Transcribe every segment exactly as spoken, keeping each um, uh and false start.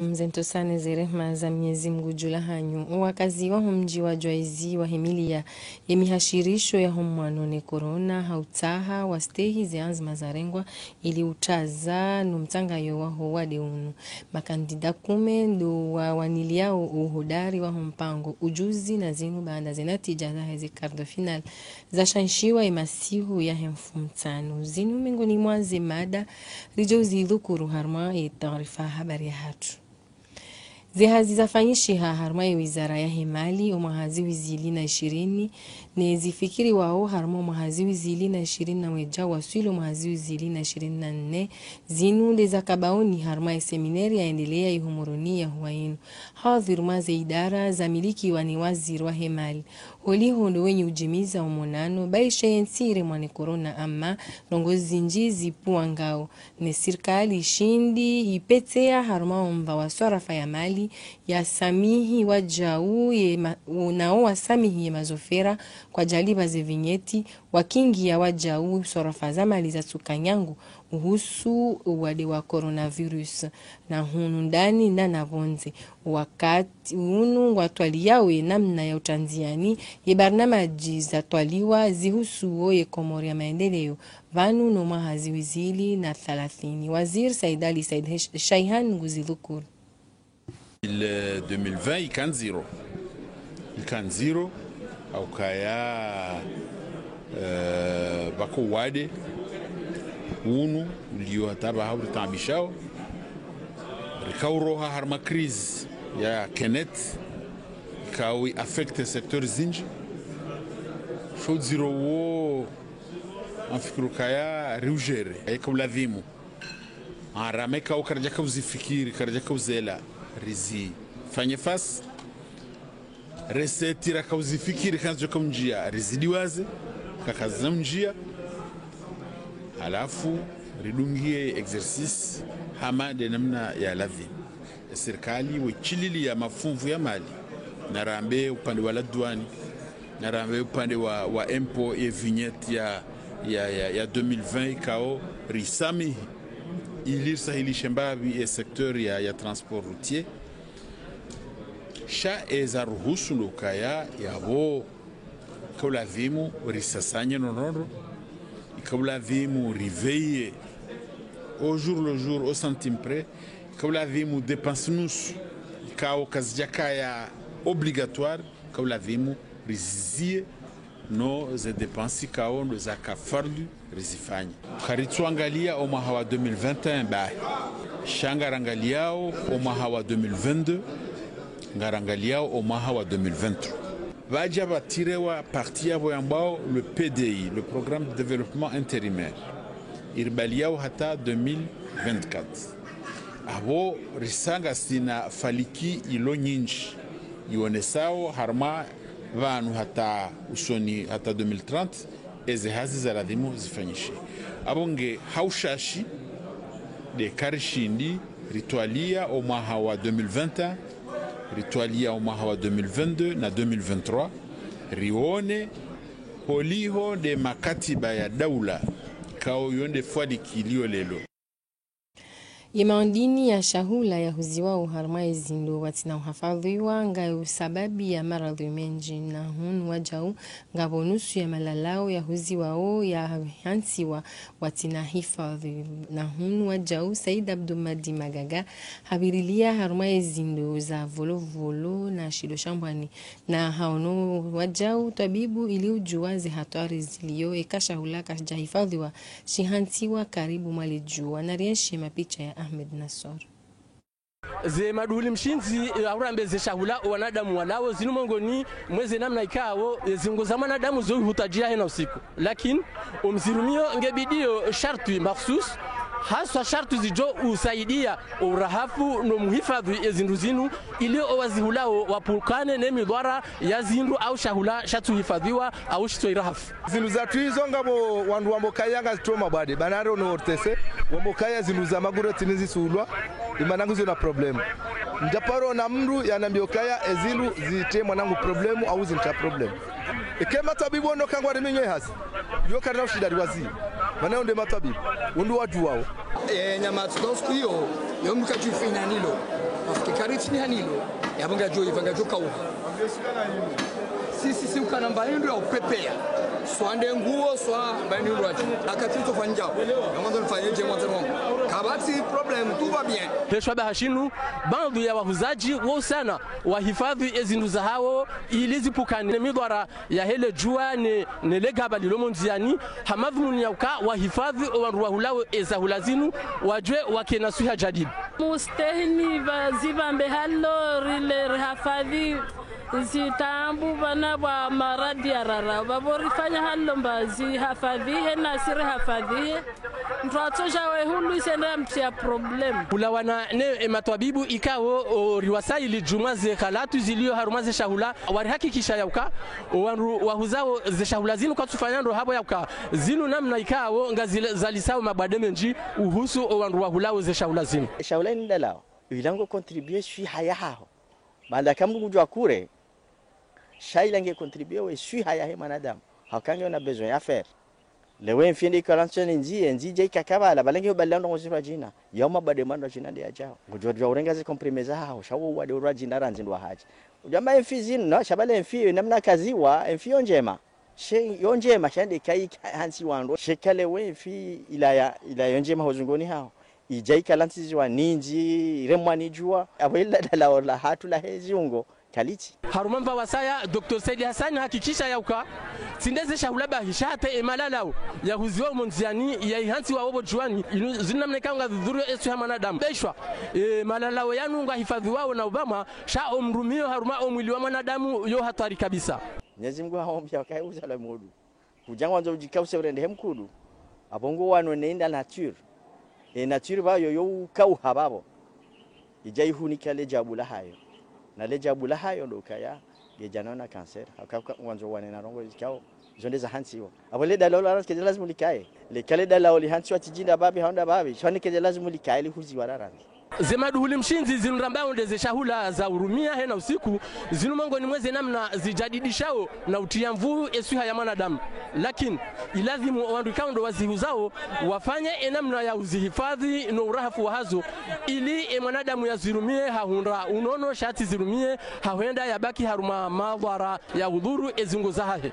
Mze ntosane ze rehema za Mnyezi Mngu dju lahanyu. Wakazi waho mdji wa Djwaizi wahimilia ye mihashirisho yaho mwano ne corona ha utsaha wastehi ze anzima zarengwa ili utaza no mtsangayo waho wade unu. Makandida kume ndo wawaniliao uhodari waho mpango ujuzi na zinu baanda ze natija zaheze quart de finale zashanshiwa ye masihu yahe mfumtsanu. Zinu mengoni mwa ze mada ridjo uzidhukuru harumwa ye taarifa habari yahatru. Ze hazi zafanyishiha harumwa ye wizara yahe mali omwaha zihwi zili na ishirini, ne zifikiriwao harumwa omwaha zihwi zili na ishirini na mwedja waswili omwaha zihwi zili na ishirini na nne, zinu nde zakabaoni harumwa ye seminaire yaendelea iho Moroni ya huwa inu. Hadhwirumwa ze idara zamilikiwa ni waziri wahe mali. Holiho ndo wenyi ujimiza omonano, baishe ye ntsi iremwa ne corona ama, ndrongoo zindji zipvua ngao. Ne sirikali ishindi ipvetsea harumwa omva wa swarafa ya mali, yasamihi wadjau ye ma-, u-, nao wasamihi ye mazofera kwadjalipva ze vignette, wakingia wadjau swarafa za mali zatsuka nyangu uhusu uwade wa coronavirus, na hunu ndani na na pvondze. Wakati unu ngwatwaliao ye namna ya utrandziani ye barnamaji zatwaliwa zihusuo ye Komori ya maendeleo, pvanu no mwaha zihwi zili na thalathini. Waziri Said Ali Said Hesh-, Shaihan nguzidhukuru. Ile deux mille vingt ika ndziro. Ika ndziro, ha ukaya, eh, pvako wade unu ulio hata pvaha uritaabishao. Rikauroha harumwa crise ya Kenneth, ikao i affecte secteur zindji. Sho udziro uwo, ngamfikiri ukaya riujere, haika uladhimu. Gharama ikao karadjaka uzifikiri, karadjaka uzela, rizifanye face. Recette raka uzifikiri kazidjoka undjia, rizidiwaze, kakazina undjia. Halafu ridungie exercice hama nde namna ya ladhimu. Sirikali wechilili ya mafunvu ya mali, narambe upande wa la douane, narambe upande wa, wa impôt ye vignette ya, ya, ya, ya deux mille vingt ikao risamihi, ili risahilishe mbapvi ye secteur ya, ya transport routier. Sha eza ruhusu ndo ukaya yapvo ika uladhimu risasanye nonono, ika uladhimu riveye au jour le jour, au centime près, ika uladhimu dépense nusu, ikao kazidjakaya obligatoire, ika uladhimu rizizie, no ze dépense ikao ndo zaka fardu rizifanye. Karitsuangalia omwaha wa deux mille vingt et un bahi. Sha ngarangaliao omwaha wa deux mille vingt-deux, ngarangaliao omwaha wa deux mille vingt-trois. Pvadja pvatirewa partie yapvo yambwao le P D I, le programme de développement intérimaire. Iribaliao hata deux mille vingt-quatre. Apvo risa ngasina faliki ilo nyindji, ionesao harumwa pvanu hata usoni hata deux mille trente, eze hazi za ladhimu zifanyishe. Apvo nge ha ushashi, nde karishindi ritwalia omwaha wa deux mille vingt et un, ritwalia omwaha wa deux mille vingt-deux na deux mille vingt-trois, rione holiho nde makatiba ya daula, ikao yo nde faliki ilio leo. Ye maondini ya shahula yahuziwao harumwa ye zindru watsina uhafadhwiwa ngayo sababu ya maradhwi mendji, na hunu wadjau ngapvo nusu ya malalao yahuziwao yahantsiwa watsina hifadhwi. Na hunu wadjau Said Abdou Mahdi Magaga hapvirilia harumwa ye zindru za Volovolo na Shido Shambwani. Na haono wadjau twabibu ili udjua ze hatwari zilio eka shahula kashidjahifadhwiwa shihantsiwa karibu mwa le djuwa. Na rienshi mapicha ya Ahmed Nassor. Ze maduhuli mshindzi, eh, aurambe ze shahula owanadamu walao zinu mongoni mwa ze namna ikao, eh, zingo za mwanadamu zo hutajia hena usiku. Lakini omzirumio ngebidio shartwi makhsus, haswa shartwi zidjo usaidia ourahafu no muhifadhwi ye zindru zinu, ili owazihulao wapvukane ne midhwara ya zindru au shahula shatsuhifadhwiwa au shitso irahafu. Zindru zatru izo ngapvo wandru wambo kaya ngazitso mabwade, bana ro no O R T C, wambo kaya zindru za magureti nizisuhulwa, imana ngizo na problème. Ndjaparo na mndru yanambio kaya ezindru zitre mwanangu problème au zintra problème. Eke matwabibu wono kangwa riminywe hazi. Yo karina ushida riwazi. Mana yo nde matwabibu. Wo ndo wadjuwao. E, nyama tsotofu iyo, yo mbuka tsufinanilo. Sini hanilo, yapvo ngadjo, yapvo ngadjo kauha. Si, si, si ukana mba hindru ya upepea. Swa nde nguo, swa mba hindru wadji. Akati tso fanya djao. Ya mwandzo nifanye dje mwandzo wangu. Kapvatsi problème, tout va bien. Heshwa ba hashinu, baadhwi ya wahuzadji, wo usana, wahifadhwi ezindru zahawo, ili zipvukane ne midhwara yahe le djuwa ne, ne le gaba lilo mo ndziani, ha madhumuni ya uka wahifadhwi owandru wahulao ezahula zinu, wadjuwe wakena swiha jadidi. Mustehi ni ba zibambe halo rile rihafadhwi zitaabu bana bwa maradhi ya rara. Bapvo rifanya halo mba zihafadhwihe nasi rihafadhwihe. Mtru atsoja wehulu isendra mtria problème. Hulawana ne, e, matwabibu ikao, o, riwasaili djumwa ze khalatu zilio harumwa ze shahula, warihakikisha ya uka, o, wandru wahuzao ze shahula zinu kwatsufanya ndro hapvo ya uka, zinu namna ikao, ngazi zalisao mabwade mendji, uhusu, o, wandru wahulao ze shahula zinu. Shahula ini ndalao, ilango contribuer swiha yahaho. Baanda ka mndru ngudjuwa kure, sha ila nge contribuer we swiha yahe mwanadamu. Hauka nge una besoin ya fer. Lewe mfi ende ikalantswa ne ndzi, e ndzi idja ikakabala, bale nge ubalila ndo ngozirwa djina. Yao mabwade mandrwa djina nde yadjao. Ngudjuwa djuwa urenga ze comprimés zahaho, sha wo wade urwa djina randzi ndo wahadji. Udjamba e mfi zinu, no, sha bale e mfi, namna kaziwa, e mfi yo ndjema. She yo ndjema, sha nde kayi ka-, hantsi wandru. She kale we mfi ila ya, ila yo ndjema ho zungoni haho. Idja ikalantsiziwa ni ndzi, iremwa ni djuwa. Apvo ila dalao lahatru lahe ziungo, kalitsi. Harumwa mva wasaya, Docteur Said Hassan hakikisha ya uka, tsi nde ze shahula bahi sha hata e malalao, yahuziwa mo ndziani, yahihantsiwa wo pvo djuwani, inu zinu namna ikao ngazidhuruo e swiha mwanadamu. Beshwa, e, malalao yanu ngahifadhwiwao na ubamwa, sha o mrumio harumwa o mwili wa mwanadamu yo hatwari kabisa. Mwenyezi Mungu haombia wakaye uzalwa mudu. Kudja ngwandzo udjikause urendehe mkudu. Apvo ngo wano ne inda nature. E nature pvayo yo ukauha pvapvo. Idja ihunika le djabu lahayo. Na le djabu lahayo ndo ukaya, ngedja naona cancer. Hauka, hauka ngwandzo wane na ndrongo zikao, zo nde zahantsiwa. Apvo le dalao la randzi kedja lazimu likaye. Leka le dalao lihantsiwa tsi djinda pvapvi, haonda pvapvi. Sha ni kedja lazimu likaye lihuziwa la randzi. Ze maduhuli mshindzi zinu rambao nde ze shahula za urumia hena usiku, zinu mongoni mwa ze namna zijadidishao na utria nvuu e swiha ya mwanadamu. Lakini, ilazimu o wandru ikao ndo wazihuzao, wafanye e namna ya uzihifadhwi no urahafu wahazo, ili e mwanadamu yazirumie hahundra unono sha tsi zirumie hahwenda yabaki harumwa madhwara ya udhuru e ziungo zahahe.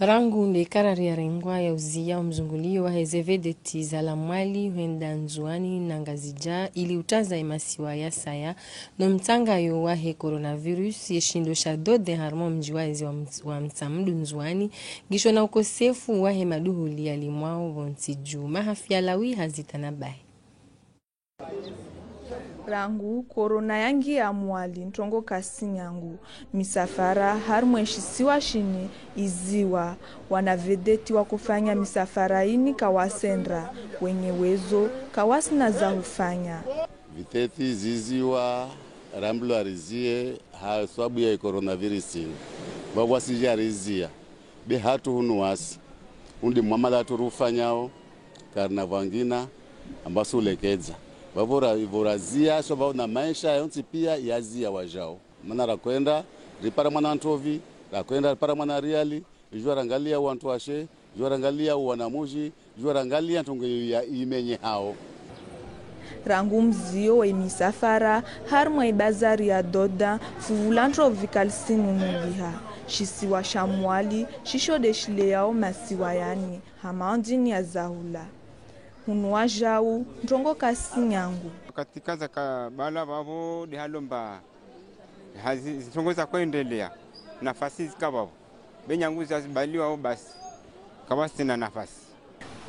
Rangu nde karari yarengwa ya uziya o mzunguliyo wahe ze vedeti za la Mwali hwenda Ndzuwani na Ngazidja ili utaza ye masiwa ya saya no mtsangayo wahe coronavirus, ye shindo sha dode harumwa o mdji wa ezi wa Ms-, wa Mtsamdu Ndzuwani, ngisho na ukosefu wahe maduhuli yalimwao pvontsi dju. Mahafi ya Lawi hazitana bahi. Rangu korona yangiya Mwali, ntrongo kasi nyangu. Misafara harumwa eshisiwa shini iziwa. Wana vedeti wakofanya misafara ini kawasendra, wenye wezo kawasina za hufanya. Vedeti ziziwa, rambilwa riziye ha sababu ya coronavirus ini. Vavo wasi dja riziya. Be hatru hunu wasi, undi mwamala hatru rufanyao, karina vwangina, amba sulekedza. Vavo ra-, ivo raziya, so vavo na maesha yontsi pia yaziya wadjao. Mana rakwenda, ripara mwana ntrovi, rakwenda, ripara mwana riali, idjuwa rangaliya wantru washe, idjuwa rangaliya wana mudji, idjuwa rangaliya ntrongo ya imenye hao. Rangu mziyo wa imisafara, harumwa ibazari ya Doda, fuvula ntrovi kalisinu nuliha. Shisiwa sha Mwali, shisho de shileyao masiwa yani, hama ndini ya zahula. Hunu wadjau, ntrongo kasi nyangu. Katika za kabala vavo de halomba, hazi, zintrongo za kuendelea, nafasi zika vavo. Be nyangu zazibaliwao basi, kavwasina nafasi.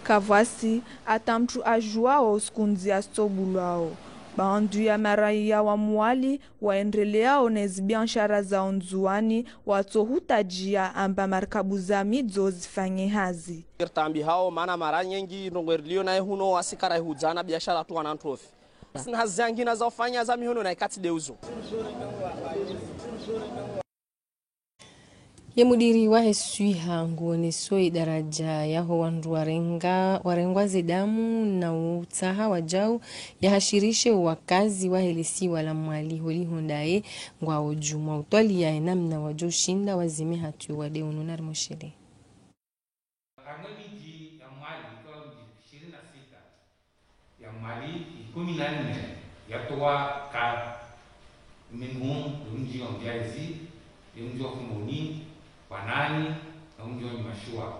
Kavwasi, ata mtru adjuwao usiku ndziya zitsobulwao. Baandhu ya maraiya wa Mwali, waendeleao ne zibianshara zao Ndzuwani, watsohutadjia amba markabu za midzo zifanye hazi. Ritambihao, mana mara nyengi, ntrongo iriliyo naye huno, wasi karayihudzana biashara tu wana ntrovi. Sina hazi zangina za ufanya za mihono na ikati de uzo. Ye mudiri wahe swiha nguoneso idaraja yaho wandru warenga, warengwa ze damu na utsaha wadjau yahashirishe wakazi wahe lisiwa la Mwali holiho ndaye ngwao djumwa utwaliya enamna wadjo ushinda wazime hatru wade unu na rimoshele. ya Mwali ikumi na nne yatowa ka, minhum, le mdji wa Mdjayezi, le mdji wa Fumbuni, Wanani, na mdji wa Nyumashuwa.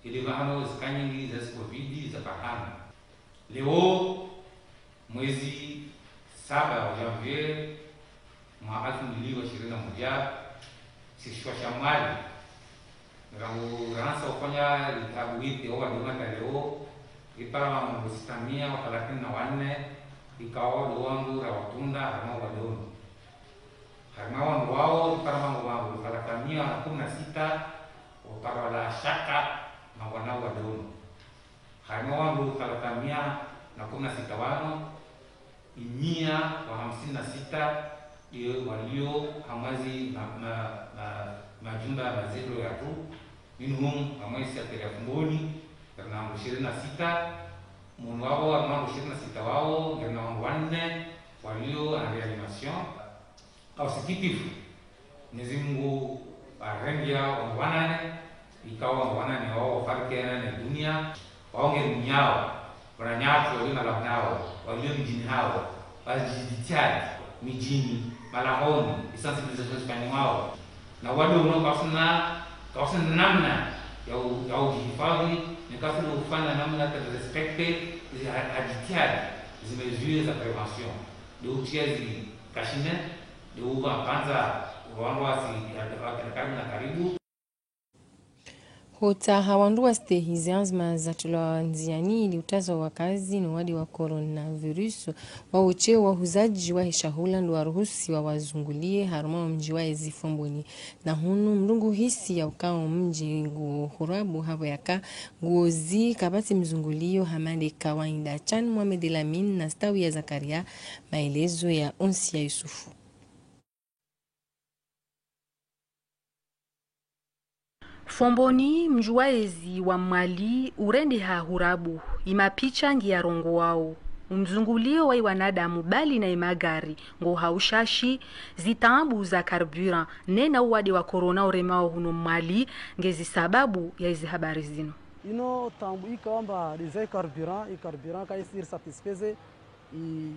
Ile pvahanu zika nyingi za zi covid za pvahanu. Leo, mwezi saba wa janvier, mwaha alfu mbili wa ishirini na moja, sishuwa sha Mwali, rangu ransa ufanya litabu hiti owa doma ta leo, ipara wa mengo sita mia wa thalathini na wanne, ikao ndo wandru ra watunda harumwa wa doma. Harumwa wandru wao, ipara wa mengo, wa mengo thalathini na mia wa kumi na sita, wapara wala shaka, na wana wa doma. Harumwa wandru thalathini na mia na kumi na sita wanu, imia wa hamsini na sita ndiyo walio hamwazi ma, ma, ma, majumba ya maziro yatru, minhum hamwazi sirikali ya Fumbuni, ngena wandru ishirini na sita, munu wao, harumwa wandru ishirini na sita wao, ngena wandru wanne walio en réanimation. Kwa usikitifu, Mwenyezi Mungu harenge wandru wanane, ikao wandru wanane wao wafariki na dunia, wao nge dunia wao, wananyatru walio malahoni hawo, walio midjini hawo, wajitihadi, midjini, malahoni, i sensibilisation zifanyiwao. Na wade uno kawasina, kawasina namna ya u-, ya ujihifadhi, ni kawasina ufanya namna ta respecte, zi ha-, ha jitihadi, zi mesures za prévention. Ndo utia zi cache-nez, ndo uva panza, wandru wasi, ya, ya, ya karibu na karibu. Hutsaha wandru wastehi zi anzima zatulwa ndziani ili utaza wakazi no wade wa coronavirus, waoche wahuzadji wahe shahula ndo waruhusiwa wazungulie harumwa mdji wa ezi Fumbuni. Na hunu mdru nguhisi ya ukao mdji ngu hurabu hapvo yaka nguozi kapvatsi mzunguliyo hama nde kawaida. Chan Mohamed Lamine na Stawi ya Zakaria, maelezo ya Onsi ya Yusufu. Fumbuni, mdji wa ezi wa Mwali urendeha hurabu, imapicha ngi ya rongowao. Umzunguliyo wa iwanadamu bali na imagari ngo ha ushashi, zitaabu za carburant, nena uwade wa corona uremao huno Mwali, ngezi sababu ya izi habari zinu. Ino taabu ikao amba de za i carburant, i carburant kaisi iri satisfaire i,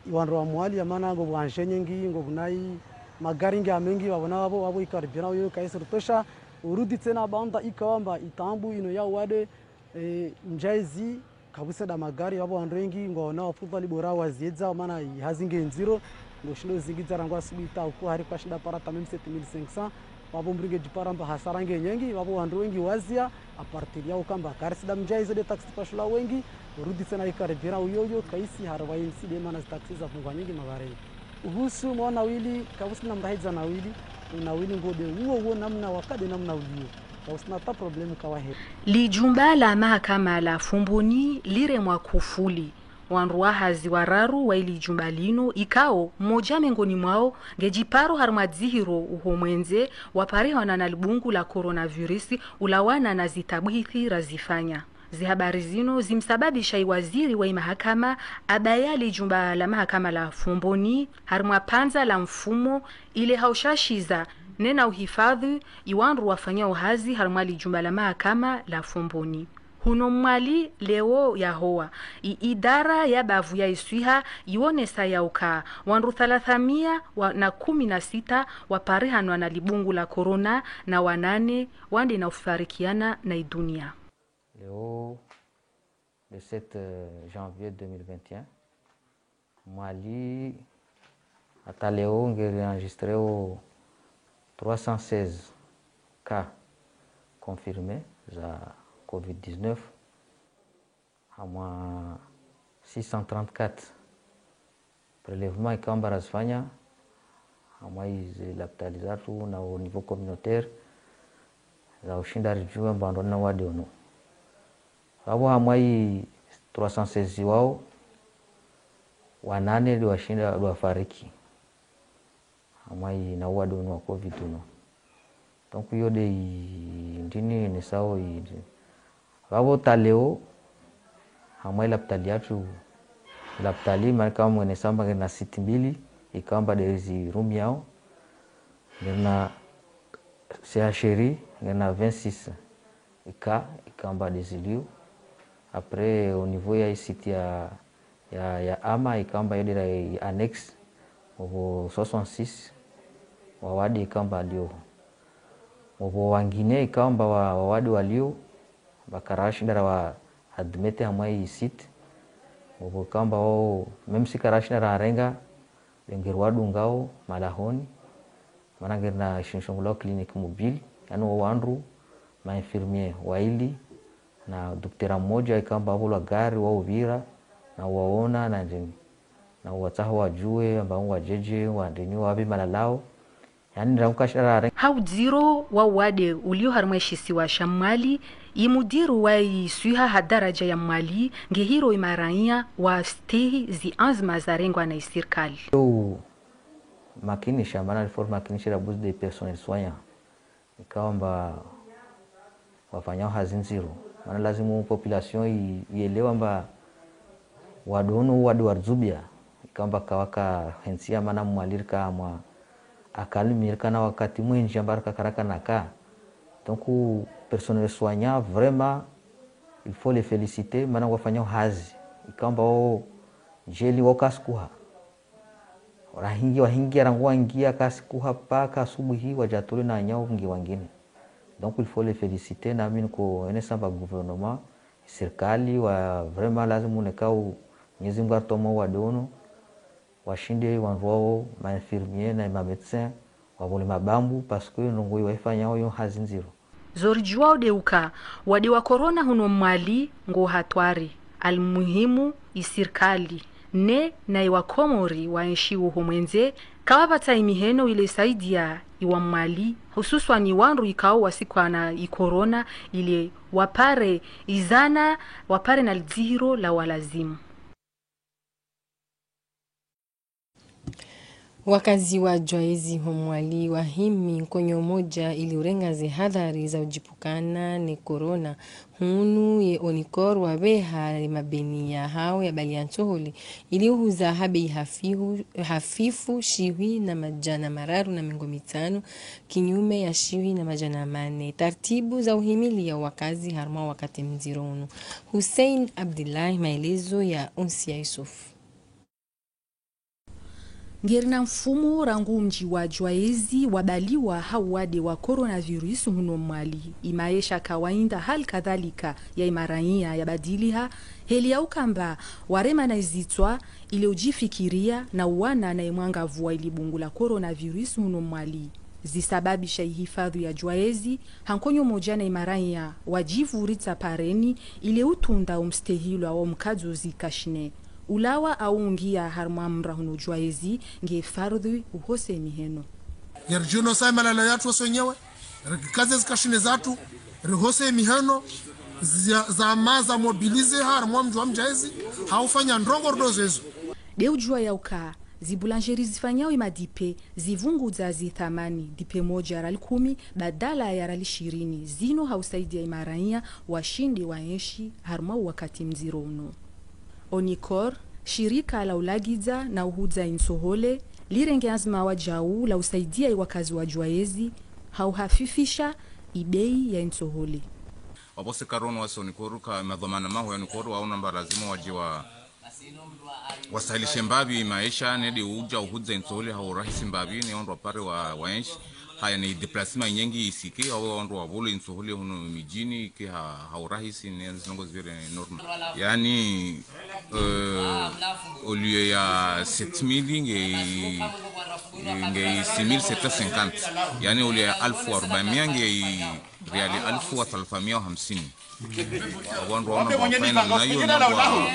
i wandru wa Mwali, ya mana ngo pvwandje nyengi, ngo pvunai magari nge amengi, wapvona wapvo, wapvo i carburant uyo kaisi rutosha, urudi tsena banda ikao amba i taabu ino ya uwade, e, Mdjayezi, kapvatsi da magari, wapvo wandru wengi, ngwaona wafudhali bora waziedza, mana i hazi nge ndziro, ngo shindo zingidza rangu asubuhi ta uku hari kwashinda para ta même sept mille cinq cents, wapvo mringe djipara mba hasara nge nyengi, wapvo wandru wengi wazia, à partir ya ukamba, karisi da Mdjayezi de taxi pashula wengi, urudi tsena i carburant uyo uyo, kaisi harwa insi de mana zi taxi za fungwa nyengi mavareni. Uhusu mwa nawili, kapvatsi na mrahidza nawili, unawili ngo de uo uo namna waka de namna ulio. Kapvatsi na ta problème kawahe. Li jumba la mahakama la Fumbuni liremwa kufuli. Wandru wa hazi wararu wa ili jumba lino ikao, moja mengoni mwao, nge djiparo harumwa dzihiro uho mwendze, waparihana na libungu la coronavirus, ulawana na zitabuhithi razifanya. Zihabari zino zimsababisha iwaziri wa imahakama abaya li jumba la mahakama la Fumbuni, harumwa panza la mfumo, ile ha ushashiza, nena uhifadhi, iwandru wafanyao hazi harumwa li jumba la mahakama la Fumbuni. Huno Mwali leo yahowa, i idara ya bavu ya iswiha iwonesa ya uka wandru thalathini na mia wa, na kumi na sita waparihanwa na libungu la corona na wanane wande na ufarikiana na idunia. Leo, le sept, euh, janvier deux mille vingt et un, Mwali, hata leo, ngeri enregistré o trois cent seize cas confirmés za covid dix-neuf, hamwa six cent trente-quatre prélèvements ikao amba razifanya, hamwa izi lapitali zatru na au niveau communautaire, za ushinda ridjuwe mba wandru na wade unu. Wapvo hamwa i trois cent seize wao, wanane de washinda de wafariki. Hamwa i na uwade unu wa covid unu. Donc, iyo de i ndini nesao i. Wapvo ta leo, hamwa i lapitali yatru, lapitali, mana ikao mwenesamba ngena site mbili, ikao amba de zirumiao, ngena C H R I, ngena vingt-six cas, ikao amba de zilio. Après, au niveau ya i site ya, ya, ya ama ikao amba yo nde ra i annexe, opvo soixante-six wawade ikao amba walio. Opvo wangine ikao amba wa, wawade walio, ba karashinda ra wa admettre harumwa i site. Opvo ikao amba wao, même si karashinda ra warenga, be ngeri wadungao malahoni. Mana ngeri na shinu shongolwao clinique mobile, yaani wo wandru, ma infirmier waili, na doktera mmoja ikao amba wapvolwa gari waupvira, na uwaona, na ndrini, na uwatsaha wajue amba ngwadjedje, wa ndrini, wapvi malalao. Yaani, rangu kashara. Ha udziro wa uwade ulio harumwa ishisiwa sha Mwali, imudiru wa iswiha ha daraja ya Mwali, ngehiro imaraiya wastehi zianzima zarengwa na isirikali. Yo makinisha, mana il faut makinisha la bourse des personnels soignants. Ikao amba wafanyao hazi ndziro. Mana lazimu population i, ielewa amba wade unu wade wa rudzubia. Ikao amba kawaka hentsi ya mana Mwali rika mwa akalimi rika na wakati mwendji amba rika karaka naka. Donc, personnel soignant, vraiment, il faut les féliciter, mana wafanyao hazi. Ikao amba o jeli wao kasikuha. Wahingi, wahingi, rangu wangia kasikuha paka asubuhi, wajatole na nyao ngi wangine. Donc, il faut les féliciter, na mi niko enesa amba gouvernement, sirikali, wa vraiment lazimu unekao Mwenyezi Mungu aritomo wade unu, washinde wandru wao, ma infirmier na ma médecin, wapvole mabambu, parce que ndrongoo waifanyao yo hazi ndziro. Zo ridjuwao nde uka, wade wa corona huno Mwali ngo hatwari, almuhimu isirikali, ne na iwakomori waenshio ho mwendze, kawapvatsa imiheno ile isaidia iwa Mwali, hususwani wandru ikao wasikwa na icorona ile wapare izana, wapare na lidzihiro la walazimu. Wakazi wa Djwaezi ho Mwali wahimi nkonyo moja ili urenga ze hadhari za udjipvukana ne corona. Hunu ye Onicor waveha le mabeni yahao ya bali ya ntsohole ili uhuza ha bei hafihu, hafifu shihwi na madjana mararu na mengo mitsanu kinyume ya shihwi na madjana mane. Tartibu za uhimili ya wakazi harumwa wakati mdziro unu. Hussein Abdillahi, maelezo ya Unsia Yusuf. Ngeri na mfumo rangu mdji wa Djwaezi wabaliwa ha uwade wa coronavirus huno Mwali. Imaesha kawaida hali kadhalika ya imaraiya yabadiliha, heli ya uka amba warema na izitswa ile udjifikiria na uwana na imwangavu wa ili bungu la coronavirus huno Mwali. Zisababisha ihifadhu ya Djwaezi, ha nkonyo moja na imaraiya wadjivuritsa pareni ile utunda umstehilwa wa mkadzo zikashine. Ulawa au ungia harumwa mra huno Djwaezi nge fardhwi uhose miheno. Ngeri djuno sa imalalo yatru wasi wenyewe, rikaze zikashine zatru, rihose miheno, za, za maza mobilize harumwa mdji wa Mdjwaezi, ha ufanya ndrongoo rudozo ezo. Nde udjua ya uka, zi boulangerie zifanyao imadipe, zivungudza zithamani, dipe moja rali kumi, badala ya rali shirini, zino ha usaidia imaraiya washinde waenshi harumwa wakati mdziro unu. Onicor, shirika la ulagidza na uhudza intsohole, lirenge anzima wajau la usaidia iwakazi wa Djwaezi, ha uhafifisha ibei ya intsohole. Wapvose karono wasi Onicor ka madhwamana maho ya Onicor waona amba lazimu wadje wa wasahilishe mbapvi maesha, nde uja uhudza intsohole ha urahisi mbapvi, ne wandru wapare wa, waenshi. Haya ne déplacement inyengi isike, awe wandru wapvole intsohole huno midjini, ke ha, ha urahisi, ne zindrongoo zipvire normal. Yaani, euh, au lieu ya sept mille nge, nge six mille sept cent cinquante. Yaani au lieu ya alfu wa arbaimia nge riali alfu wa thalathamia wa hamsini. Wandru waona amba wafanye namna iyo, na wa,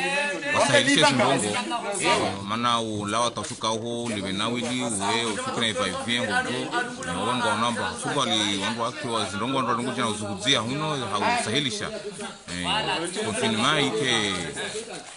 wasahilishe zindrongoo. Mana ulawa tasuka uho, live na wili, uwe, ufikira iva ivie, ngojo. Na wandru waona amba, suba li, wandru wake wa zindrongoo, wandru walungu djana uzuhudzia huno, ha usahilisha. Eh, confinement ike,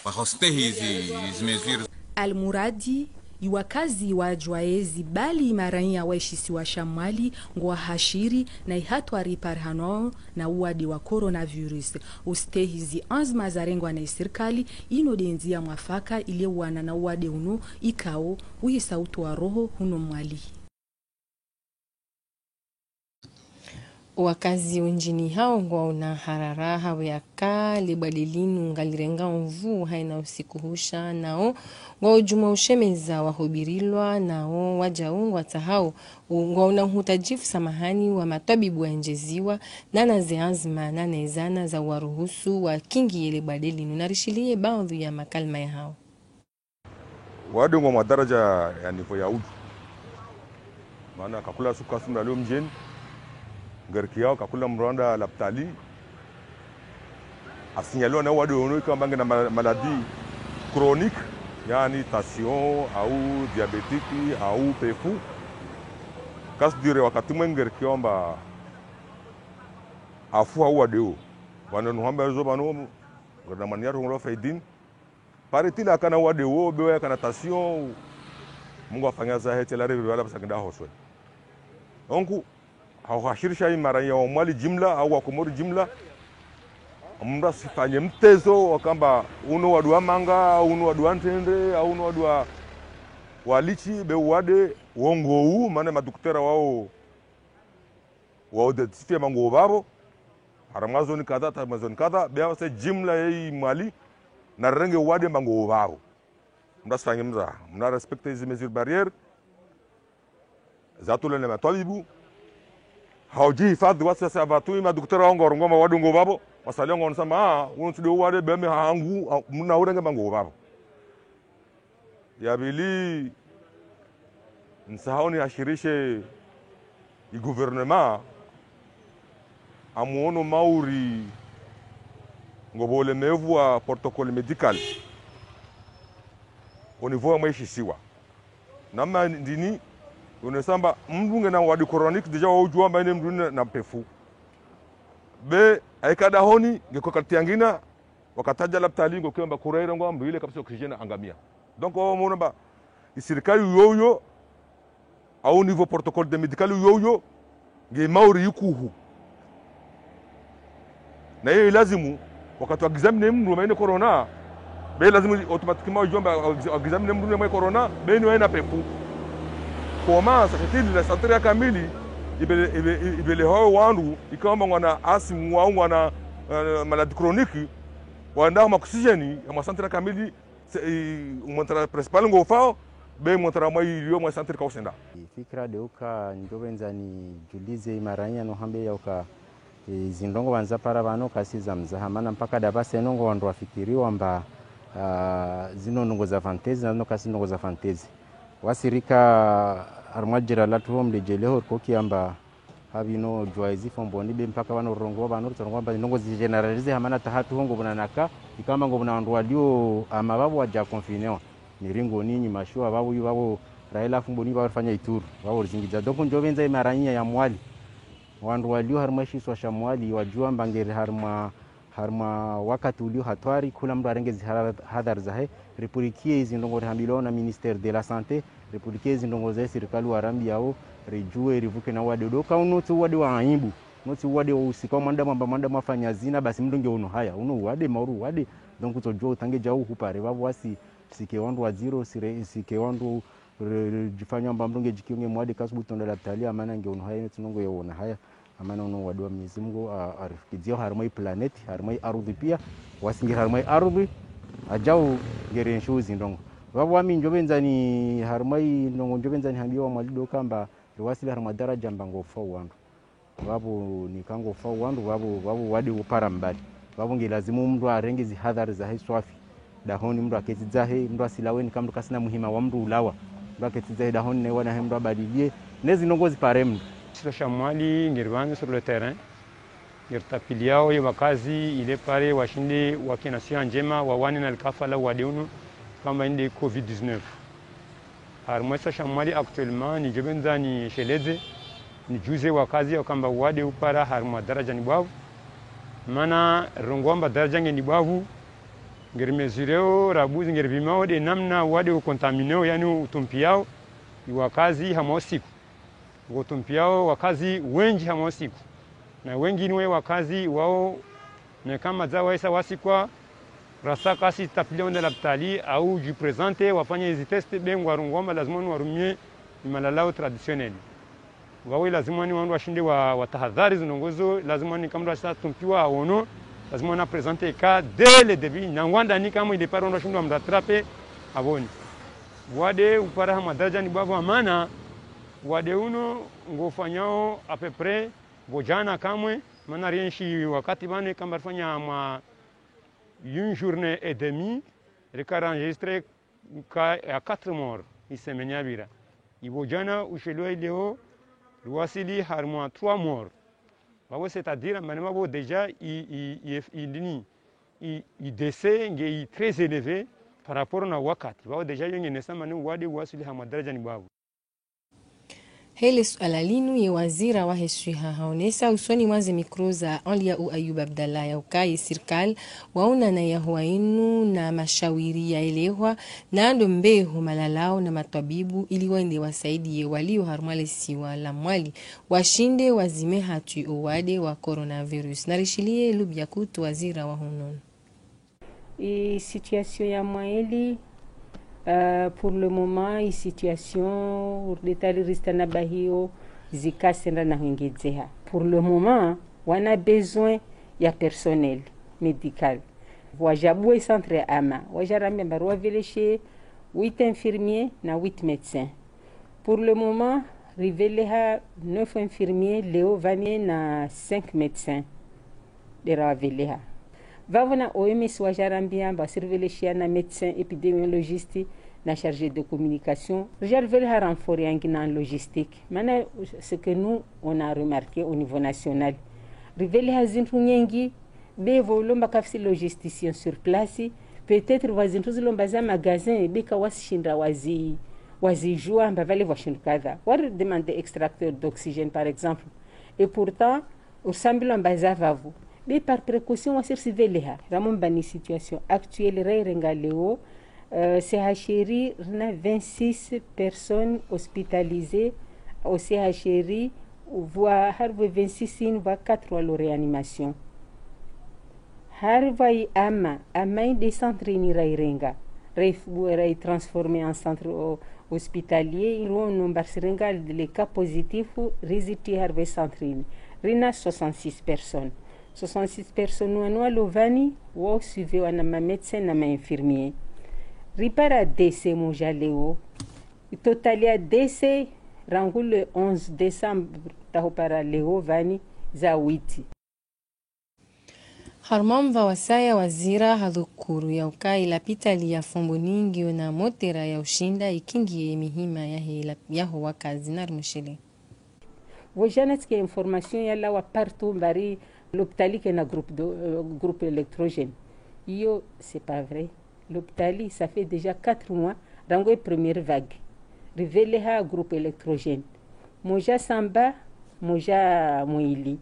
wahostehi zi, zi mesures. Almuradi, iwakazi wa Djwaezi bali imaraiya wa ishisiwa sha Mwali ngwahashiri na ihatwari iparihanwao na uwade wa coronavirus. Ustehi zianzima zarengwa na isirikali, ino nde ndzia mwafaka ile uwana na uwade unu ikao uhisa utowa roho huno Mwali. Wakazi wendjini hao ngwaona harara hawe yaka lebwade linu ngalirenga nvuu haina usiku husha nao ngwao djumwa ushemeza wahubirilwa nao wadjau ngwatsahao u- ngwaona uhutajifu samahani wa matwabibu waendjeziwa nana ze anzima nana ezana za uwaruhusu wakingiye lebwade linu. Narishiliye baadhwi ya makalima yahao. Wade ngwa mwa daraja ya nivo ya udju. Mana kakula suku kasi mndru alio mdjeni. Ngerikiyao kakula mndru anda lapitali. Asinyaliwa na wade wono ikamba ngena ma- maladie chronique, yani tension, au diabétique, au pefu. Kasi dire wakati mwe ngerikiyao amba afu hau wade wo. Wana nuhamba ezo bano, ngerina mania rongolo faidini. Paritila akana wade wo, bewa yakana tension, Mungu afanya zahe tela revivre wala pasa kinda hoswe. Onku, hauhashirisha imaranya wa Mwali jimla, au wa Komori jimla, mndru asifanye mtezo, wakamba uno wade wa manga, au uno wade wa ntrendre, au uno wade wa, wa litchi, be wade, wo ngou, mana maduktera wao, wao identifié mba ngou vavo, harimwa zone kadha, harimwa zone kadha, be wase jimla yei Mwali, na renge wade mba ngou vavo. Mndru asifanye mzaha, mndru arespecté izi mesures barrières, zatulwa ne matwabibu, haujihifadhi wasi wasi avatu, imaduktera wao ngwarongoa mba wade ngou vavo, wasalia ngwaonesa mba, ah, uno tsi de wade be mi hangu, ah, mndru na urenge mba ngou vavo. Ya pvili, ntsahao nihashirishe i gouvernement, amuono mauri ngopvo ulemevu wa protocole médical au niveau ya mwa ishisiwa. Namna ndrini, unesamba mndru ngena wade chronique déjà waujua mba ine mndru na, na pefu. Be, aika dahoni, ngeko kalti yangina, wakati hadja lapitali ngo kiamba kuraira ngo ambu ile kapsa oxygène angamia. Donc, wao waona mba, isirikali uyo uyo, au niveau protocole de médical uyo uyo, nge mauri ikuhu. Na iyo ilazimu, wakati wa examiner mndru mba ine corona, be lazimu automatiquement ujua mba wa examiner mndru mba ine corona, be ni wa ina pefu. Koma, sakitili la santé ya kamili, ibele, ibele, ibele hao wandru, ikao mba ngwana asthme au ngwana, eh, maladie chronique, wandao ma oxygène, ya mwa santé ya kamili, se, i, mwentra principal ngo ufao, be mwentra mwa ilio mwa santé kausenda. Fikira de uka njo pvendza nijulize imaranya no hambe ya uka, e, zindrongo pvandza para pvanu kasi za mzaha. Mana mpaka dapvasa inu ngo wandru wafikiriwa mba, ah, zinu ndrongo za fantaisie, na zinu kasi ndrongo za fantaisie. Wasi rika harimwa djera latru ho mdedjeleho riko kiamba, hapvino djuwa izi fomboni be mpaka pvanu rongoa pvanu ritsorongoa mba ndrongo zi généralisé hamana tahatru ho ngopvona naka, ikao mba ngopvona wandru walio hama pvapvo wadja confinéwa. Ni ringo ni nyi mashuwa pvapvo yu pvapvo rahela fomboni pvapvo rifanya ituru, pvapvo rizingidza. Donc njo pvendza imaranya ya Mwali. Wandru walio harimwa ishisiwa sha Mwali, wadjua mba ngeri harimwa harimwa wakati ulio hatwari, kula mndru arenge zihara-, hadhari zahe, ripurikie izi ndrongo rihambilwao na ministère de la santé, ripurikie izi ndrongo zahe sirikali warambiao, rijue, rivuke na wade. Doka uno tsi wade wa aibu, uno tsi wade wa usika, mwanadamu amba mwanadamu afanya zina, basi mndru nge uno haya, uno wade, mauri wade, donc utsojua utange djau hupare, pvapvo wasi, sike wandru wadziro, sire, sike wandru re-, re-, djifanya amba mndru nge djikio nge mwade kasubutu enda lapitali, amana nge uno haya, ine tsi ndrongo ya uona haya. Amana uno wade wa Mwenyezi Mungu, a-, arifukidzia harimwa i planète, harimwa i ardhwi pia, wasi ngeri harimwa i ardhwi, adjau ngeri enshu zindrongo. Pvapvo wami njo pvendza ni harimwa i ndrongo njo pvendza nihambie wa Mwali doka mba, riwasili harimwa daraja mba ngo ufao wandru. Pvapvo nika ngo ufao wandru, pvapvo, pvapvo wade upara mbali. Pvapvo nge lazimu mndru arenge zihadhari zahe swafi. Dahoni mndru aketsi dzahe, mndru asilawe nika mndru kasina muhima wa mndru ulawa. Mndru aketsi dzahe dahoni ne wana he mndru abadilie. Nezi ndrongo zipare mndru. Sisi sha Mwali ngeri pvanu sur le terrain. Ngeri tapiliao ye wakazi ile pare washinde wakena siha ndjema wawane na likafa la wade unu kamba inde covid dix-neuf. Harimwa isa sha Mwali actuellement, nidjo pvendza nisheledze, nidjuze wakazi ya ukamba wade upara harimwa daraja ni bwavu. Mana rongoa mba daraja nge ni bwavu, ngeri mesureo, rabuzi, ngeri pvimao de namna wade ucontaminéo, yani utumpiyao, i wakazi hamwa usiku. Utumpiyao wakazi wendji hamwa usiku. Na wendji ni we wakazi wao, ne kama dza waisa wasikwa, rasa kasi tapilio wende lapitali, au djiprésenté, wafanye izi test, be ngwarongoa mba lazima ni warumie, ni malalao traditionnel. Wawe lazima ni wandru washinde wa, watahadhari zindrongoo zo, lazima ni kamwe mndru ashinde atumpiwa aono, lazima na présenter ka dès le début, na ngwandani kamwe ile pare wandru washinde wamrattraper apvoni. Wade upara ha madaraja ni bwavo amana, wade unu ngofanyao à peu près pvo djana kamwe, mana rienshi wakati pvanu kamba rifanya mwa une journée et demie, rika enregistré ka ya quatre morts, i semaine yapvira. Ipvo djana ushelewa ileo, riwasili harimwa trois morts. Pvavo c'est-à-dire, mana pvavo déjà i, i, i, i, nini, i, i décès nge i très élevé par rapport na wakati. Pvavo déjà yo ngenesa mana wade wasili ha madaraja ni bwavo. Hele suala linu ye waziri wahe swiha haonesa usoni mwa ze mikro za Anliya u Ayub Abdallah ya uka ye sirikali waonana yahuwa inu na mashawiri yaelehwa na ndo mbeho malalao na matwabibu ili wende wasaidiye walio harumwa le siwa la Mwali washinde wazime hatwi owade wa coronavirus. Narishiliye Lubia Kutu, waziri wa hununu. I situation ya Mwali, euh, pour le moment, i situation, urdetali rista na bahio, zikasendra na hwengedzeha. Pour le moment, wana besoin ya personnel médical. Wajabuwe centre ama, wajarambia mba riwaveleshe huit infirmiers na huit médecins. Pour le moment, riveleha neuf infirmiers, leo vani na cinq médecins. Dera waveleha. Pvavo na O M S wajarambia mba siriveleshia na médecin épidémiologiste na chargé de communication. Rijariveleha renfort yangi na logistique. Mana ce que nous, on a remarqué au niveau national. Riveleha zintru nyengi, be pvo ulomba kafisi logisticien sur place, peut-être pvwa zintru zilomba za magasin, be kawasishinda wazi, wazijua mba pvale pvwa shindru kadha. Wari demande extracteur d'oxygène, par exemple. Et pourtant, usambilwa mba za pvavo. Be par précaution, wasiriveleha. Ramumba ni situation actuelle, rairenga leo, euh, C H R I, rina vingt-six personnes hospitalisées au C H R I, pvwa haripvo vingt-six inu pvwa quatre walo réanimation. Haripvo i ama, ama inde centre ini rairenga. Rai, rai transformé en centre ho-, hospitalier, irono mba risirenga les cas positifs, riziti haripvo centre ini. Rina soixante-six personnes. Soixante-six personnes wanu walo vani, wao suiviwa na ma médecins na ma infirmiers. Ripara décès moja leo. Total ya décès rangu le onze décembre, taho para leo vani za huit. Harumwa mva wasaya waziri hadhukuru ya uka ilapitali ya Fomboni ngiyo na motera ya ushinda ikingiye mihima yahe la-, yaho wakazi na rumushele. Pvo jana tsike information yalawa partout mbari lopitali kena groupe de, euh, groupe électrogène. Iyo, c'est pas vrai. Lopitali, ça fait déjà quatre mois, rangu e première vague. Riveleha groupe électrogène. Moja Samba, moja Mwali.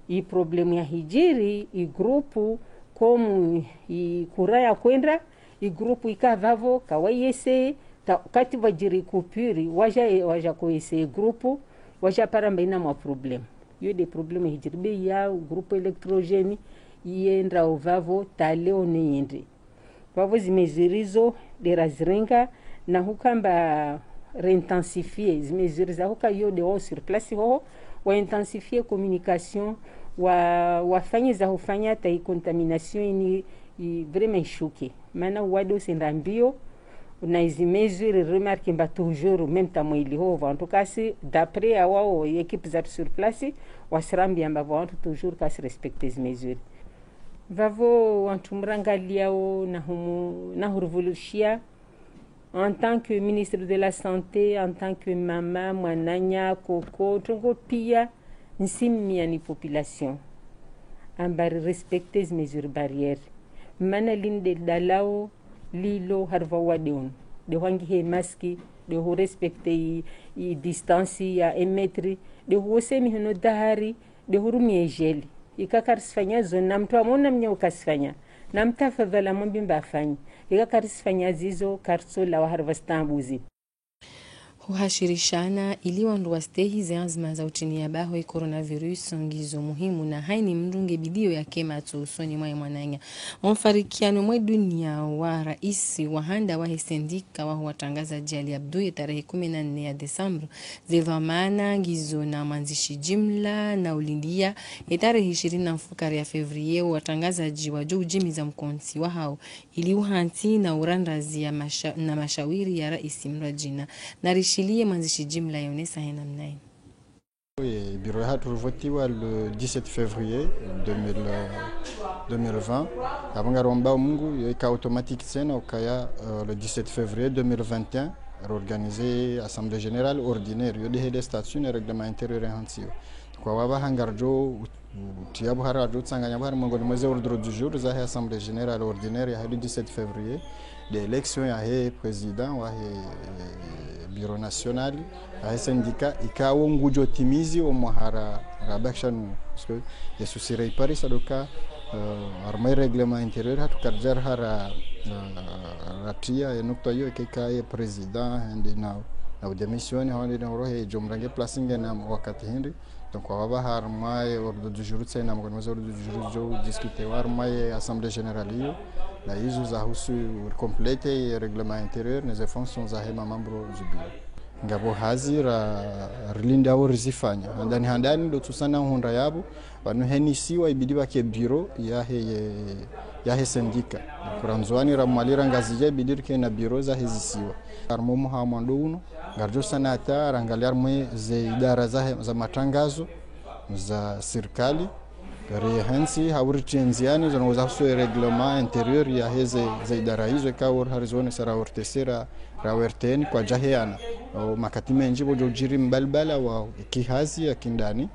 I problème ya hijiri, i groupe, comme i courant ya kwenda, i groupe ika pvavo, kawayese, ta-, kati pvwajiri coupure, waja, waja koyese i groupe, waja para mba ina mwa problème. Iyo nde problème hijiri be ya groupe électrogène, yenda opvavo, ta leo ne yende. Pvavo zi mesures zo, dera zirenga, na huka mba re intensifier, zi mesures za huka yo nde wao sur place hoho, wa intensifier communication, wa, wafanye za hufanya ta i contamination ini, i vraiment ishuke. Mana wade usenda mbio, na izi mesures remarque mba toujours, même ta Mwali hoho, en tout cas, si, d'après awao, équipe za sur place, wasirambia mba wantru toujours kasi respecter zi mesures. Pvavo wantru mrangaliao na humu, na hurivulishia, en tant que ministre de la Santé, en tant que mama, mwananya, koko, trongo pia, nsimia ni population. Amba ri respecter zi mesures barrières. Mana linde dalao, lilo haripvo wade unu. Nde hwangihe masque, nde hu respecter i, i distance ya un mètre, nde huose mihono dahari, nde hurumie gel. Ika karisifanya zo, na mtru amona mnye ukasifanya. Na mtafadhali mwambi mba afanye. Ika karisifanya zizo, karitso lawa haripvo stambuzi. Huhashirishana ili wandru wastehi ze anzima za utriniya baho ye coronavirus ngizo muhimu na haina mndru nge bidiyo yake matso usoni mwa ye mwananya. Omfarikiano mwe dunia wa raisi wa handa wahe sendika waho watrangazadji Ali Abdou ye tarehi kumi na nne ya desambru, ze dhwamana ngizo na mwandzishi jimla na ulindiya ye tarehi ishirini na mfukare ya février, watrangazadji wadjo ujimiza mkontsi wahao ili uhantsi na urandazi ya masha-, na mashawiri ya raisi mradjina. Narishiliye mwandzishi jimla yaonesa he namna yinu. Ye biro yahatru rivotiwa le dix-sept février deux mille, euh, deux mille vingt. Apvo ngaromba Mungu, yo ika automatique tsena ukaya, euh, le dix-sept février deux mille vingt et un, réorganiser assemblée générale ordinaire, yo de he de statut ne règlement intérieur yahantsiwa. Kwa wapvaha ngaridjo u-, u-, utriya buhari, ngaridjo utsanganya buhari mwengoni mwa ze ordre du jour zahe assemblée générale ordinaire yahe le dix-sept février, de élection yahe président wahe, eh, bureau national yahe syndicat, ikao ngudjo timizi omwaha ra-, rabakisha nu, parce que ye souci raiparisa ndo uka, eh, harumwa ye règlement intérieur hatru karidja raha ra-, eh, ratriya ye nukta iyo, eka ye président hende na, na udémissionner, hende na urohe, djo mrenge place nge na wakati hindri. Donc, wapvaha harumwa ye ordre du jour tsena, mwengoni mwa ze ordre du jour djo discuter wa harumwa ye assemblée générale iyo, na izo zahusu compléter ye règlement intérieur, ne ze fonctions zahe ma membres du bureau. Ngapvo hazi ra-, rilindao rizifanya. Handani handani ndo tsusana hundra yapvo, pvanu henisiwa ibidi pvake bureau yahe ye, yahe syndicat. Kura Ndzuwani ra Mwali ra Ngazidja ibidi rike na bureau zahe zisiwa. Harumwa omwaha mwando unu, ngaridjo sana hata rangalia harumwa ze idara za, za matrangazo, za sirikali, rihantsi, hau ritriye ndziani, zo ndrongoo zahusu ye règlement intérieur yahe ze, ze idara izo, ikao hari zone sa ra O R T C ra, ra O R T N kwadja heyana. O, makati mendji pvo djo ujiri mbalibala wa kihazi ya kindani.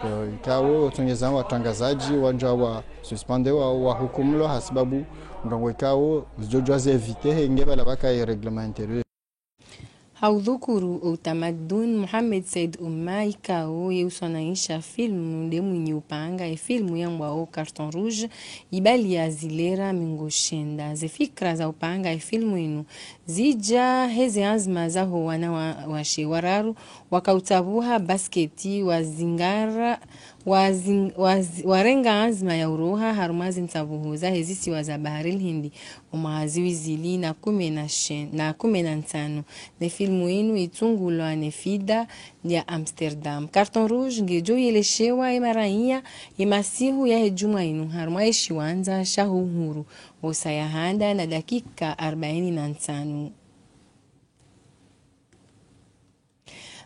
O, ikao utsongeza watrangazadji, wandja wa suspendre wa, wahukumulwa, hasibabu ndrongoo ikao zidjo djuwa ze éviter he nge pvala pvaka ye règlement intérieur. Ha udhukuru o utamaduni, Mohamed Said Ouma, ikao ye uswanaisha filmu nde mwinyi upanga ye filmu yambwao Carton Rouge, ibaliya zilera mengo shenda. Ze fikira za upanga ye filmu inu zidja he ze anzima zaho wana wa, washe wararu, waka utsabuha basketi, wazingara, wazing-, waz-, warenga anzima ya uroha harumwa ze ntsabuho zahe zisiwa za Bahari Lihindi, omwaha ziwi zili na kume na she-, na kume na ntsanu. Ne filmu inu itsungulwa ne FIDA ya Amsterdam. Carton Rouge ngedjo yeleshewa ye maraiya ye masihu yahe djumwa inu harumwa ye shiwandza shaho Uhuru, osaa ya handa na dakika arbaini na ntsanu.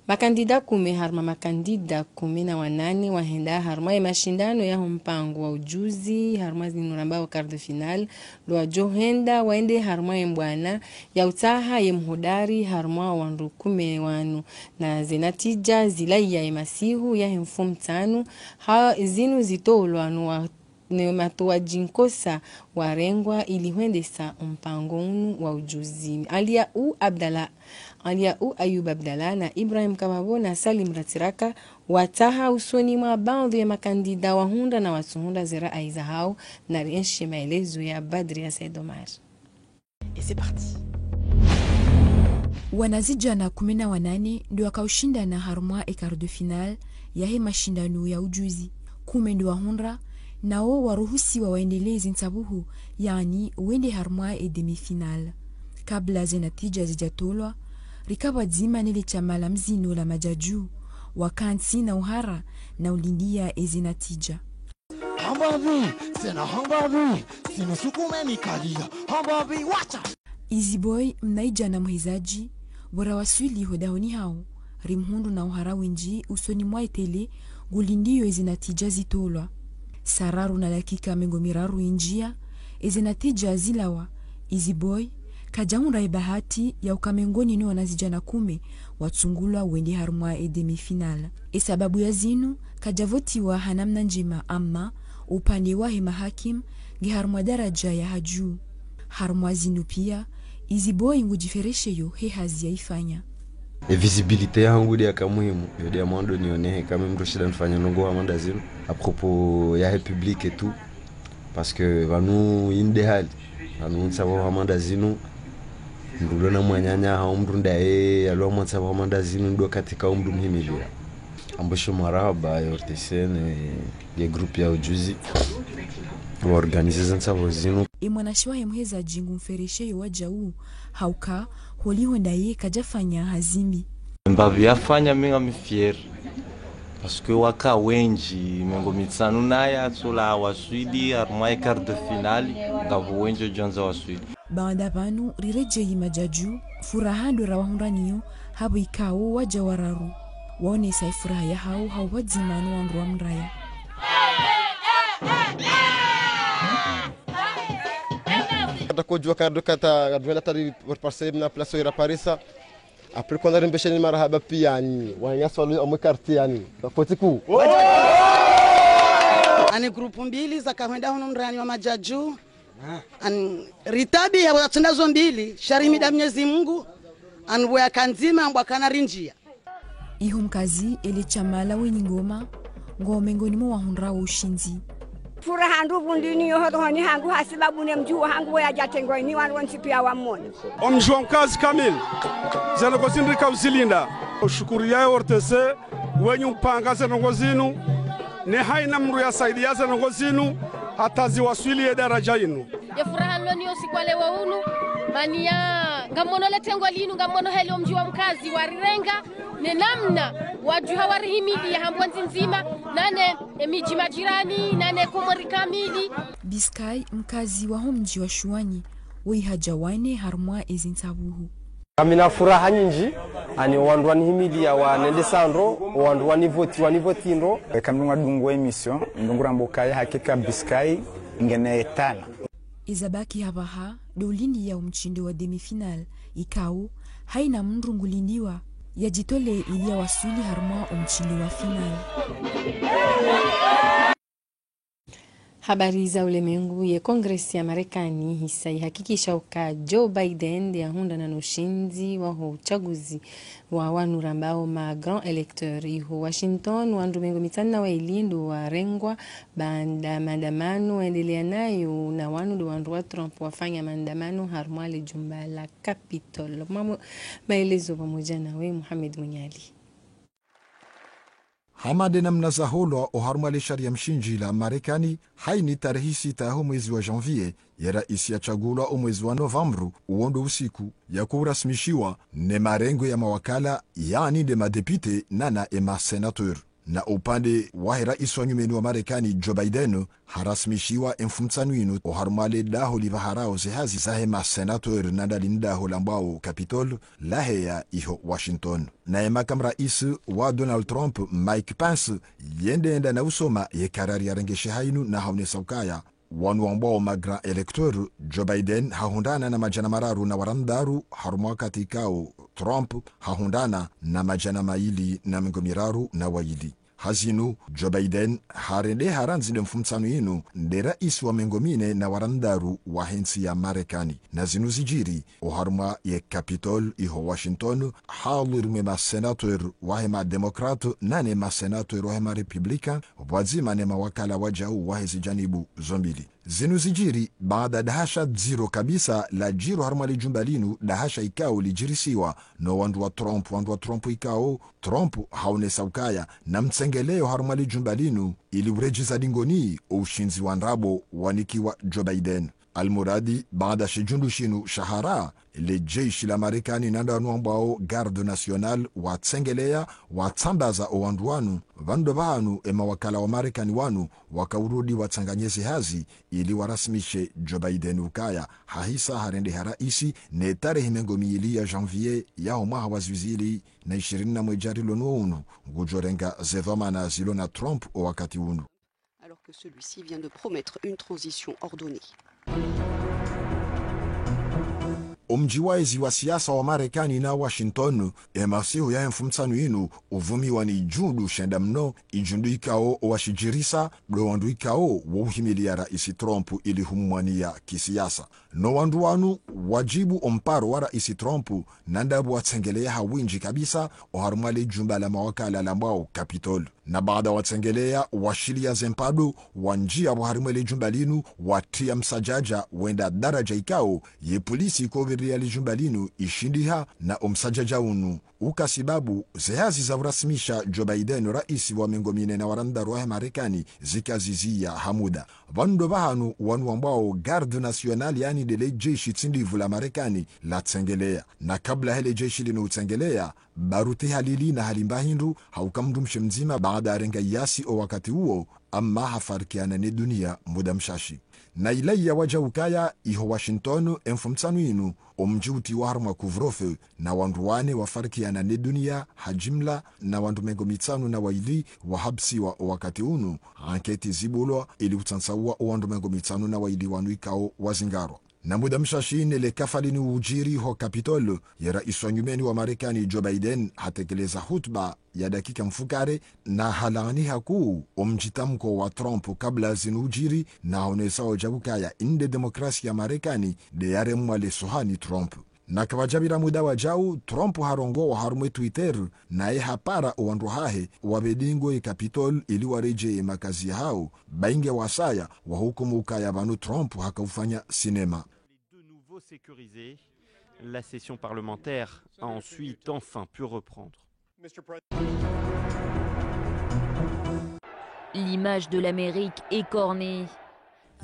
Makandida kume harumwa makandida kume na wanane wahenda harumwa ye mashindano yaho mpango wa ujuzi, harumwa zinu rambao quart de finale, ndo wadjo henda waende harumwa ye mbwana ya utsaha ye mhodari harumwa wandru kume wanu. Na ze natija zilaiya ye masihu yahe mfumtsanu, ha zinu zitolwa no wa ne matowaji nkosa warengwa ili hwendesa mpango unu wa ujuzi. Aliya u Abdallah, Aliya u Ayub Abdallah na Ibrahim Kababo na Salim Ratsiraka watsaha usoni mwa baadhwi ya makandida wahundra na watsuhundra ze raai zahao, na rienshi maelezo ya Badria Said Omar. Et c'est parti. Wanazidjana kume na wanane ndo wakao ushindana harumwa e quart de finale yahe mashindano ya ujuzi. Kume ndo wahundra, nawo waruhusiwa waendelee ze ntsabuho, yaani wende harumwa e demi-finale. Kabla ze natija zidjatolwa, rika pvwadzima nele shama la mzino la madjadju, wakantsi na uhara na ulindiya eze natija. Hamba pvi, tsena hamba pvi, sinusukume mikalia. Hamba pvi, wacha! Easy Boy, mnaidjana muhezadji, pvo rawaswili ho dahoni hawo, rimhundru na uhara windji usoni mwa e télé, ngulindiyo eze natija zitolwa. Saa raru na dakika mengo miraru indjia, eze natija zilawa, Easy Boy kadjahundra ye bahati ya uka mengoni no wanazidjana kume watsungulwa wende harumwa e demi-finale. E sababu ya zinu, kadjavotiwa ha namna ndjema, amma upande wahe mahakim nge harumwa daraja ya hadju. Harumwa zinu pia, Easy Boy ngudjiferesheyo he hazi yaifanya. E visibilité yahangu nde yaka muhimu, yo nde ya mwando nionehe, kama mndru shinda nifanya ndrongoo hama nda zinu, à propos yahe public et tout. Parce que pvanu inde hali, pvanu ntsabuho hama nda zinu, Mdru ulo na mwananya hau mdru ndaye yalwa mwantsa pvwa manda zinu ndo katika umdru mhimiliya. Ambosho marahaba ya O R T C ne ye groupe ya ujuzi wa organiser ze ntsapvo zinu. Ye mwanashe wahe mheza djingu mfereshe yo wadjau, hauka holiho ndaye kadjafanya hazi mbi. Mbapvi yafanya mi ngami fier. Parce que waka wendji, mengo mitsanu naye atsola waswili, harumwa ye quart de finale, ngapvo wendji odjwandza waswili. Baanda pvanu riredjeyi Madjadju, furaha ndo rawahundraniyo, hapvo ikao wadja wararu. Waonesa ifuraha yahao hau pvwadzima no wandru wa mraya. Kata kodjua kado kata, kado kata ri, ri passer na place ira parisa. Après, kwanza rimbesheni marahaba pia ni wananyasi walo omwe quartier yani. Koti kuu. Ani groupe mbili zakahwenda hunu mrayani wa Madjadju. Ani ritabiha watsenda zo mbili, sha rihimida Mwenyezi Mungu, ani bwe yaka ndzima, mbwa kana rindjia. Iho mkazi ele shama la wenyi ngoma, ngo mengoni mwa wahundrao ushindzi. Furaha ndupvu ndini yo rohoni hangu hasibabu ne mdji wahangu we yadjatengwa ini wanu wontsi pia wamone. Omdji wa mkazi kamili, ze ndrongoo zinu rika uzilinda. Ushukuru ya O R T C, wenyi upanga ze ndrongoo zinu, ne haina mdru yasaidia ze ndrongoo zinu, hata ziwaswili ye daraja inu. Ye furaha nilo nayo usiku wa leo unu, mania, ngamono le tengwa linu, ngamono heli omdji wa mkazi warirenga, ne namna wadjuha warihimidi ya hambwa ntsi ndzima, nane emidji majirani, nane Komori kamili. Biskai, mkazi waho mdji wa Shuani, woyi hadja wa nne harumwa ezi ntsapvuho. Ngamina furaha nyindji, ani owandru wanihimidiya wanende sandro, owandru wanivoti, wanivoti ndro. Eka mdru ngadungo émission, mdru nguramba ukaya hakika Biskai ngena etala. Ezabaki hapvaha, ndo ulindiya omshindo wa demi-finale, ikao, haina mdru ngulindiwa, yadjitolee ili yawaswili harumwa omshindo wa finale. Habari za ulemengu. Ye Kongresi ya Marekani hisa ihakikisha uka Joe Biden nde yahundrana no ushindzi waho uchaguzi wa wanu rambao ma grand électeurs iho Washington. Wandru mengo mitsanu na waili ndo warengwa baanda maandamano waendelea nayo, na wanu ndo wandru wa Trump wafanya maandamano harumwa le jumba la Capitol. Mamo-, maelezo pamoja nawe Mohamed Mwenyali. Hama nde namna zaholwa oharumwa le sharia mshindzi la Marekani, haini tarehi sita ho mwezi wa janvier, ye raisi yatsungulwa o mwezi wa novembre, uwo ndo usiku yakourasmishiwa ne marengo ya mawakala, yaani nde madepite nana emasenateur. Na upande wahe raisi wa nyumeni wa Marekani, Joe Biden, harasmishiwa emfumtsanu inu oharumwa le daho lipvaharao zehazi zahe masenateur, nanda lini daho lambwao Capitol, laheya iho Washington. Naye makamu raisi wa Donald Trump, Mike Pence, yende enda na usoma ye karari yarengesheha inu na haonesa ukaya wanu wambwao ma grand électeurs, Joe Biden hahundrana na madjana mararu na warandraru, harumwa wakati ikao Trump hahundrana na madjana maili na mengo miraru na waili. Ha zinu, Joe Biden harendeha randzi nde mfumtsanu inu nde raisi wa mengo mine na warandraru wahe ntsi ya Marekani. Na zinu zijiri oharumwa ye Capitol iho Washington, hali rimwe masenateur wahe mademokrate nane masenateur wahe marépublicain, pvwadzima ne mawakala wajau wahe zijanibu zo mbili. Zinu zijiri baanda dahasha dziro kabisa ladjiri harumwa le jumba linu, dahasha ikao lidjirisiwa no wandru wa Trump, wandru wa Trump ikao Trump haonesa ukaya na mtsengeleo harumwa le jumba linu ili uredjeza dingoni o ushindzi wa ndrabo wanikiwa Joe Biden. Almuradi, baanda she djundru shinu shahara, le jeshi la Marekani nanda wanu wambwao Garde Nationale watsengeleya, watsambaza o wandru wanu, pvanu ndo pvahanu emawakala wa Marekani wanu wakaurudi watsanganye zehazi ili warasmishe Joe Biden ukaya hahisa harendeha raisi, ne tarehi mengo miili ya janvier yaho mwaha wa zihwi zili na ishirini na mwedja rilo nuwo unu, ngudjorenga ze dhwamana zilo na Trump o wakati unu. Alors que celui-ci vient de promettre une transition ordonnée. Omdji wa ezi wa siasa wa Marekani na Washington, emasihu yahe mfumtsanu inu, uvumiwa ni idjundru shenda mno, idjundru ikao owashidjirisa ndo wandru ikao wo uhimiliya raisi Trump ili humwaniya kisiasa. No wandru wanu wajibu omparo wa raisi Trump, nanda pvo watsengeleya ha windji kabisa oharumwa le jumba la mawakala lambwao Capitol. Na baanda watsengeleya, washiliya ze mpado, wandjiya pvo harimwa le jumba linu, watriya msadjadja wenda daraja ikao ye polisi iko ya lijumba linu ishindiha na omsadjadja unu. Uka sibabu, zehazi za urasimisha Joe Biden raisi wa mengo mine na wa randaru wahe Marekani zikaziziya ha muda. Pvanu ndo pvahanu wanu wambwao Garde Nationale, yaani ndele jeshi tsindivu la Marekani, latsengeleya. Na kabla hele jeshi linu utsengeleya, baruti halili na halimba hindru, hauka mdrumshe mdzima baada arenga yasi o wakati uwo, amma hafarikiana ne dunia muda mshashi. Na ilayi ya wadja ukaya iho Washington, emfumtsanu inu, omdji utiwa harumwa couvre-feu, na wandru wane wafarikiana ne dunia ha jimla, na wandru mengo mitsanu na waili wahabsiwa o wakati unu, anketi zibulwa ili utsantsaua o wandru mengo mitsanu na waili wanu ikao wazingarwa. Na muda mshashi ne le kafa linu ujiri ho Capitole, ye raisi wa nyumeni wa Marekani Joe Biden hatekeleza hutuba ya dakika mfukare, na halaani hakuu omdjitamko wa Trump kabla zinu ujiri, na honesa oja ukaya inde demokrasi ya Marekani nde yaremwa leso hani Trump. Na kapvadjapvira muda wadjau, Trump harongoa harumwa e Twitter, naye hapara owandru hahe wapvedingwe e Capitole ili waredjeye makazi yahao, bainge wasaya wahukumu ukaya pvanu Trump hakaufanya sinema. De nouveau sécurisé, la session parlementaire a ensuite enfin pu reprendre. L'image de l'Amérique écornée.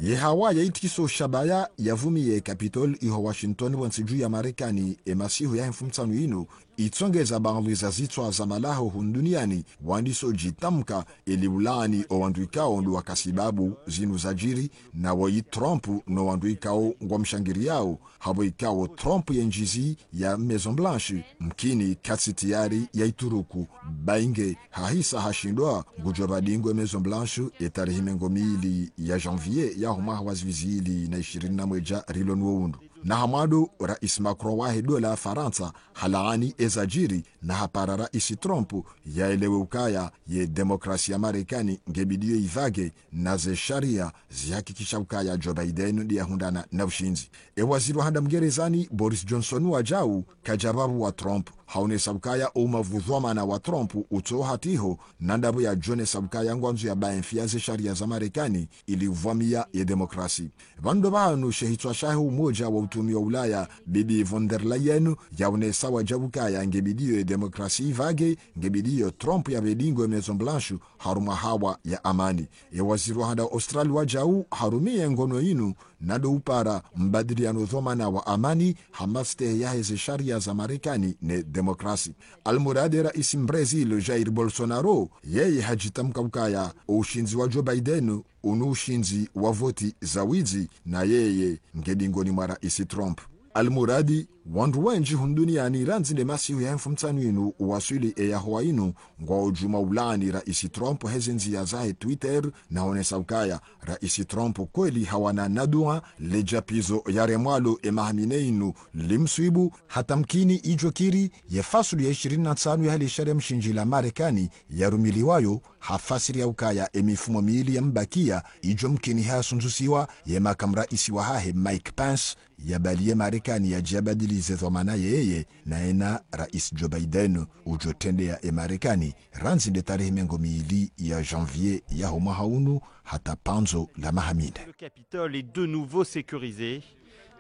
Ye hawa ya itikiso shabaya yavumiye Capitole iho Washington pvwantsi dju ya Marekani, emasihu yahe mfumtsanu inu, itsongeza baadhwi za zitswa za malaho hunu duniani, wandiso djitamka ili ulaani owandru ikao ndo wakasibabu zinu zajiri, na woyi Trump no wandru ikao ngwamshangiriyao, hapvo ikao Trump ye ndjizi ya Maison Blanche, mkini katsi tiyari ya ituruku, bainge hahisa hashindwa, ngudjo pvadingwe Maison Blanche, etarehi mengo mili ya janvier yaho mwaha wa zihwi zili na ishirini na mwedja rilo nuwo unu. Na hamwando, raisi Macron wahe dola Farantsa, halaani ezajiri, na hapara raisi Trump, yaelewe ukaya, ye demokrasi ya Marekani, ngebidiyo ipvage, na ze sharia zihakikisha ukaya Joe Biden ndiye ahundrana na ushindzi. E waziri wa handa Mngerezani, Boris Johnson wajau, kajapvapvuwa Trump. Haonesa ukaya oumapvu dhwamana wa Trump utso hatiho, na ndapvo yajonesa ukaya ngwandzo yabaenfiya ze sharia za Marekani, ili uvwamiya ye demokrasi. Pvanu ndo pvahanu she hitswa shahe Umoja wa Utrumi wa Ulaya, Bibi von der Leyen, yaonesa wajau ukaya ngebidiyo ye demokrasi ipvage, ngebidiyo Trump yapvedingwe Maison Blanche, harumwa hawa ya amani. Ye waziri wa handa Australia wajau harumiye ngono inu, na ndo upara mbadiliyano dhwamana wa amani, ha mastehi yahe ze sharia za Marekani ne demokrasi. Almuradi raisi Mbrezil Jair Bolsonaro, yeye hajitamka ukaya, oushindzi wa Joe Biden, unu ushindzi wa voti za widzi, na yeye ngedingoni mwa raisi Trump. Almuradi, wandru wendji hunu duniani randzi nde masihu yahe mfumtsanu inu uwaswili eyahowa inu, ngwao djuma ulaani raisi Trump heze ndziya zahe Twitter, na honesa ukaya, raisi Trump kweli hawana na dua, ledjapvizo yaremwalo emaha mine inu limswibu, hata mkini idjo kiri, ye fasulu ya ishirini na ntsanu yahe le sharia mshindzi la Marekani yarumiliwayo, hafasiri ya ukaya emifumo mili yambakiya, idjo mkini hasundzusiwa, ye makamu raisi wahahe Mike Pence, yabaliye Marekani yajiyabadilize dhwamana yeye, na ena raisi Joe Biden, udjo trendeya e Marekani, randzi nde tarehi mengo mili ya janvier yaho mwaha unu, hata pvandzo la maha mine. Le Capitole est de nouveau sécurisé.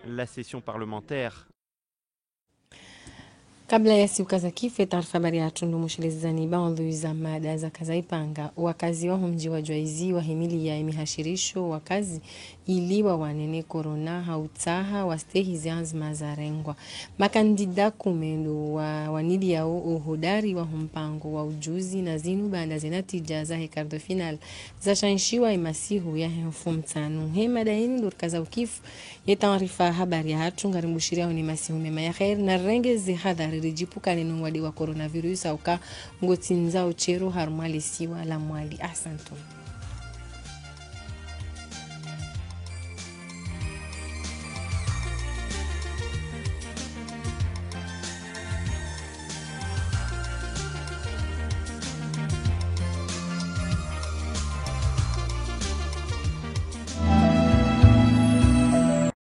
La session parlementaire. Kabla ya siuka za kife, taarifa habari ya tundru mushilezani baadhwi za mada zaka za ipanga. Wakazi waho mdji wa Djwaizi wahimiliya emihashirisho wakazi ili wawane ne corona ha utsaha wastehi ze anzima zarengwa. Makandida kume ndo wawaniliyao ohodari waho mpango wa ujuzi na zinu baanda ze natija zahe quart de finale zashanshiwa emasihu yahe mfumtsanu. He mada yinu ndo rikaza ukifu ye taarifa habari yahatru, ngarimbushiriyao ni masihu mema ya kheri, na rirenge ze hadhari ridjipvukane no uwade wa coronavirus, hauka ngotsindzao shero harumwa lesiwa la Mwali. Ahsantum.